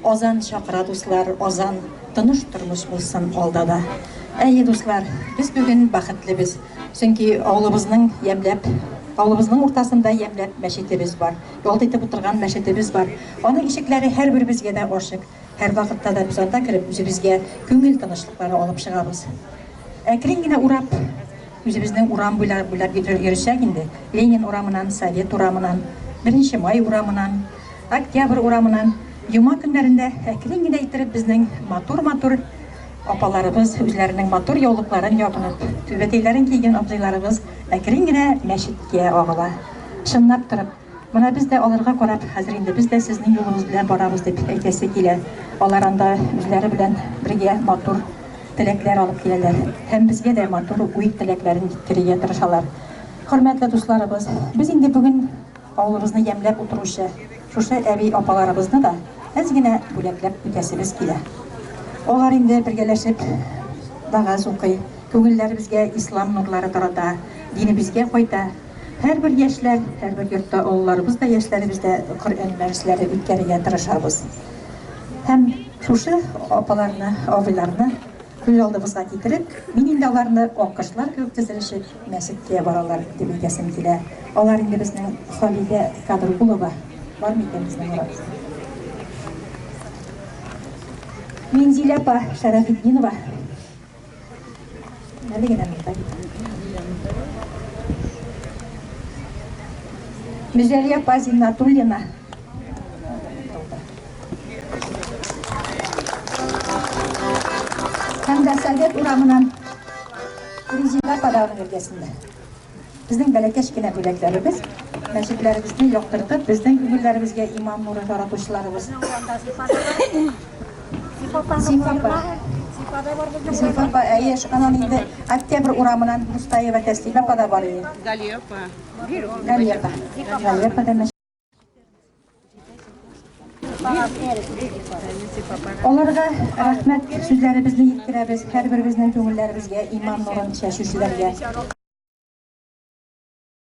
Азан чакыра, дуслар, азан, тыныч тормыш булсын алда да. Әйе, дуслар, без бүген бәхетлебез. Чөнки авылыбызның ямьләп, авылыбызның уртасында ямьләп мәчетебез бар. Ялт итеп утырган мәчетебез бар. Аның ишекләре һәрберебезгә дә ачык. Һәрвакытта да без анда кереп, үзебезгә күңел тынычлыклары алып чыгабыз. Әкрен генә урап, үзебезнең урам буйлап буйлап йөрсәк инде, Ленин урамынан, Совет урамынан, Беренче Май урамынан, Октябрь урамынан, йома көннәрендә әкрен генә иттереп безнең матур-матур апаларыбыз үзләренең матур яулыкларын ябынып, түбәтәйләрен кигән абзыйларыбыз әкрен генә мәчеткә агыла. Чынлап торып, менә без дә аларга карап, хәзер инде без дә сезнең юлыгыз белән барабыз дип әйтәсе килә. Алар анда үзләре белән бергә матур теләкләр алып киләләр һәм безгә дә матур уй-теләкләрен җиткерергә тырышалар. Хөрмәтле дусларыбыз, без инде бүген Авылыбызны ямьләп утыручы шушы әби-апаларыбызны да әз генә бүләкләп үтәсебез килә. Алар инде бергәләшеп вәгазь укый, күңелләребезгә ислам нурлары тарата, динебезгә кайта. Һәрбер яшьләр, һәрбер йортта олыларыбыз да, яшьләребез дә Коръән дәресләре үткәрергә тырышабыз. Һәм шушы апаларны, абыйларны Күз алдыбызга китереп, мин инде аларны аккошлар кебек тезелешеп мәчеткә баралар дип әйтәсем килә. Алар инде безнең Халидә Кадыргулова бар микән безнең арабызда? Минзилә апа Шәрәфетдинова. Әле генә монда бит. Мөзәлия апа Зиннатуллина. Һәм дә Совет урамынан Резеда Паданың эргәсендә. Безнең бәләкәч кенә бүләкләребез, мәчетләребезне яктыртып, безнең күңелләребезгә иман нуры таратучыларыбыз. Зифа апа. Зифа апа, әйе, анан инде Октябрь урамынан Мустаева Тәслимә апа да бар иде. Галия апа. Галия апа. Галия апа да Аларга рәхмәт сүзләребезне җиткерәбез, һәрберебезнең күңелләребезгә иман нурын чәчүчеләргә.